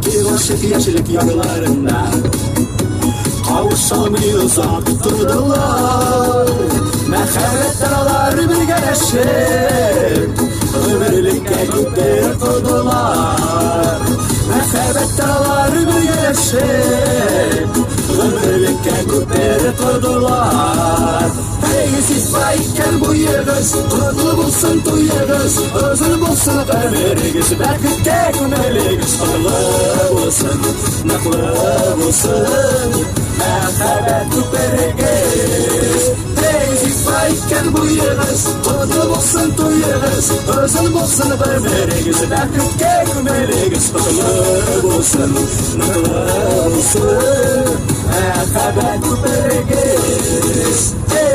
Ике гашыйк яшьлек ярларында кавышалмый озак тордылар. Мәхәббәттән алар бергәләшеп, гомерлеккә күпер кордылар. Мәхәббәттән алар бергәләшеп, гомерлеккә күпер кордылар. Әй, сез икән буегыз, котлы булсын туегыз, озын булсын гомерегез, бәхеткә күңелегез котлы булсын, ныклы булсын, мәхәббәт күперегез. Әй, сез икән буегыз, котлы булсын туегыз, озын булсын гомерегез, бәхеткә күңелегез котлы булсын, ныклы булсын, мәхәббәт күперегез. Hey!